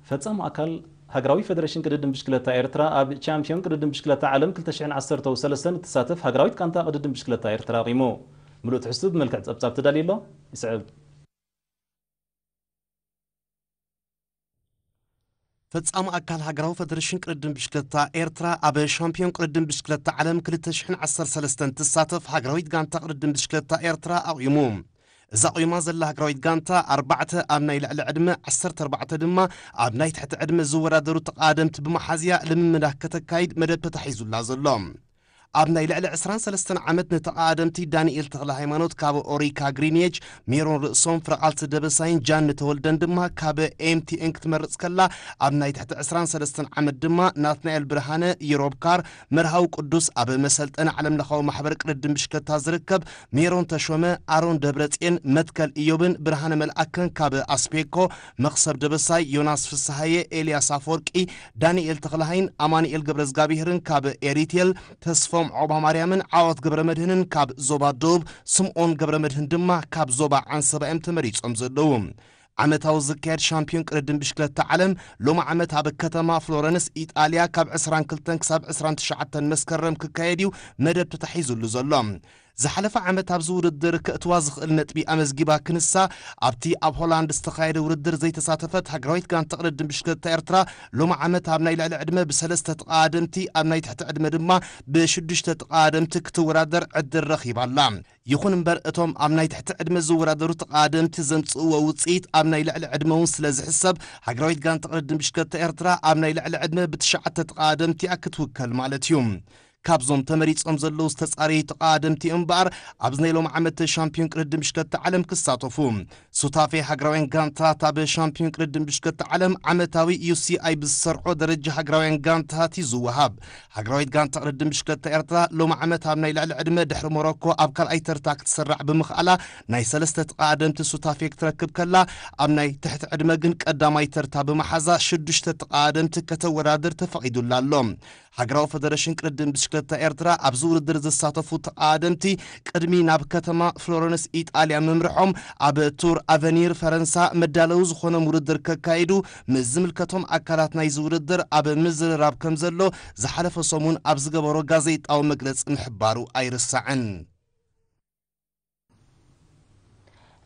ፈጻሚ ኣካል ሃገራዊ ፈደረሽን ቅድድም ብሽክለታ ኤርትራ ኣብ ቻምፒዮን ቅድድም ብሽክለታ ዓለም ክልተ ሽሕን ዓሰርተው ሰለስተን እትሳተፍ ሃገራዊት ጋንታ ቅድድም ብሽክለታ ኤርትራ ኣቑሙ። ምሉእ ትሕዝቱ ብመልክዕ ጸብጻብ ተዳልዩ ኣሎ። ይስዕብ። ፈጻሚ ኣካል ሃገራዊ ፈደረሽን ቅድድም ብሽክለታ ኤርትራ ኣብ ሻምፒዮን ቅድድም ብሽክለታ ዓለም ክልተ ሽሕን ዓሰርተ ሰለስተን ትሳተፍ ሃገራዊት ጋንታ ቅድድም ብሽክለታ ኤርትራ ኣቑሙ። እዛ ቁይማ ዘላ ሃገራዊት ጋንታ ኣርባዕተ ኣብ ናይ ልዕሊ ዕድመ፣ ዓሰርተ ኣርባዕተ ድማ ኣብ ናይ ትሕቲ ዕድመ ዝወዳደሩ ተቓደምቲ ብመሓዝያ ልምምዳ ከተካይድ መደብ ተታሒዙላ ዘሎ። ኣብ ናይ ልዕሊ ዕስራን ሰለስተን ዓመት ንተቓደምቲ ዳንኤል ተኽለ ሃይማኖት ካብ ኦሪካ ግሪንኤጅ፣ ሜሮን ርእሶም፣ ፍረቓልሲ ደበሳይን ጃን ንተወልደን ድማ ካብ ኤምቲኤን ክትመርጽ ከላ፣ ኣብ ናይ ትሕቲ ዕስራን ሰለስተን ዓመት ድማ ናትናኤል ብርሃነ፣ ዩሮብ ካር፣ መርሃዊ ቅዱስ፣ ኣብ መሰልጠኒ ዓለምለኻዊ ማሕበር ቅድድም ብሽክለታ ዝርከብ ሜሮን ተሾመ፣ ኣሮን ደብረጽዮን፣ መትከል ኢዮብን ብርሃነ መልኣከን ካብ ኣስፔኮ፣ መኽሰብ ደበሳይ፣ ዮናስ ፍስሃየ፣ ኤልያስ ኣፈወርቂ፣ ዳንኤል ተኽለሃይን ኣማኑኤል ገብረዝጋብሄርን ካብ ኤሪቴል፣ ተስፎም ዖባ ማርያምን ዓወት ገብረ መድህንን ካብ ዞባ ደቡብ፣ ስምኦን ገብረ መድህን ድማ ካብ ዞባ ዓንሰባ እዮም ተመሪጾም ዘለዉ። ዓመታዊ ዝካየድ ሻምፒዮን ቅድድም ብሽክለታ ዓለም ሎሚ ዓመት ኣብ ከተማ ፍሎረንስ ኢጣልያ ካብ ዕስራን ክልተን ክሳብ ዕስራን ትሽዓተን መስከረም ክካየድ እዩ መደብ ተታሒዙሉ ዘሎ። ዝሓለፈ ዓመት ኣብዚ ውድድር ከእትዋ ዝኽእል ነጥቢ ኣመዝጊባ ክንሳ ኣብቲ ኣብ ሆላንድ ዝተኻየደ ውድድር ዘይተሳተፈት ሃገራዊት ጋንታ ቅድድም ብሽክለታ ኤርትራ ሎሚ ዓመት ኣብ ናይ ልዕሊ ዕድመ ብሰለስተ ተቓደምቲ ኣብ ናይ ትሕቲ ዕድመ ድማ ብሽዱሽተ ተቓደምቲ ክትወዳደር ዕድል ረኺባ ኣላ። ይኹን እምበር እቶም ኣብ ናይ ትሕቲ ዕድመ ዝወዳደሩ ተቓደምቲ ዘምጽእዎ ውጽኢት ኣብ ናይ ልዕሊ ዕድመ እውን ስለ ዝሕሰብ ሃገራዊት ጋንታ ቅድድም ብሽክለታ ኤርትራ ኣብ ናይ ልዕሊ ዕድመ ብትሽዓተ ተቓደምቲ እያ ክትውከል ማለት እዩ። ካብዞም ተመሪጾም ዘለዉ ዝተጻረዩ ተቓደምቲ እምበኣር ኣብዚ ናይ ሎም ዓመት ሻምፒዮን ቅድድም ብሽክለታ ዓለም ክሳተፉ። ሱታፌ ሃገራውያን ጋንታት ኣብ ሻምፒዮን ቅድድም ብሽክለታ ዓለም ዓመታዊ ዩ ሲ ኣይ ብዝሰርዖ ደረጃ ሃገራውያን ጋንታት እዩ ዝወሃብ። ሃገራዊት ጋንታ ቅድድም ብሽክለታ ኤርትራ ሎም ዓመት ኣብ ናይ ልዕሊ ዕድመ ድሕሪ ሞሮኮ ኣብ ካልኣይ ተርታ ክትስራዕ ብምኽኣላ ናይ ሰለስተ ተቓደምቲ ሱታፌ ክትረክብ ከላ ኣብ ናይ ትሕቲ ዕድመ ግን ቀዳማይ ተርታ ብምሓዛ ሽዱሽተ ተቓደምቲ ከተወዳድር ተፈቒዱላ ኣሎ። ሃገራዊ ፈደረሽን ቅድድም ብሽክለታ ኤርትራ ኣብዚ ውድድር ዝሳተፉ ተቓደምቲ ቅድሚ ናብ ከተማ ፍሎረንስ ኢጣልያ ምምርሖም ኣብ ቱር ኣቨኒር ፈረንሳ መዳለዊ ዝኾኖም ውድድር ከካይዱ ምስ ዝምልከቶም ኣካላት ናይዚ ውድድር ኣብ ምዝርራብ ከም ዘሎ ዝሓለፈ ሰሙን ኣብ ዝገበሮ ጋዜጣዊ መግለጺ ምሕባሩ ኣይርሳዕን።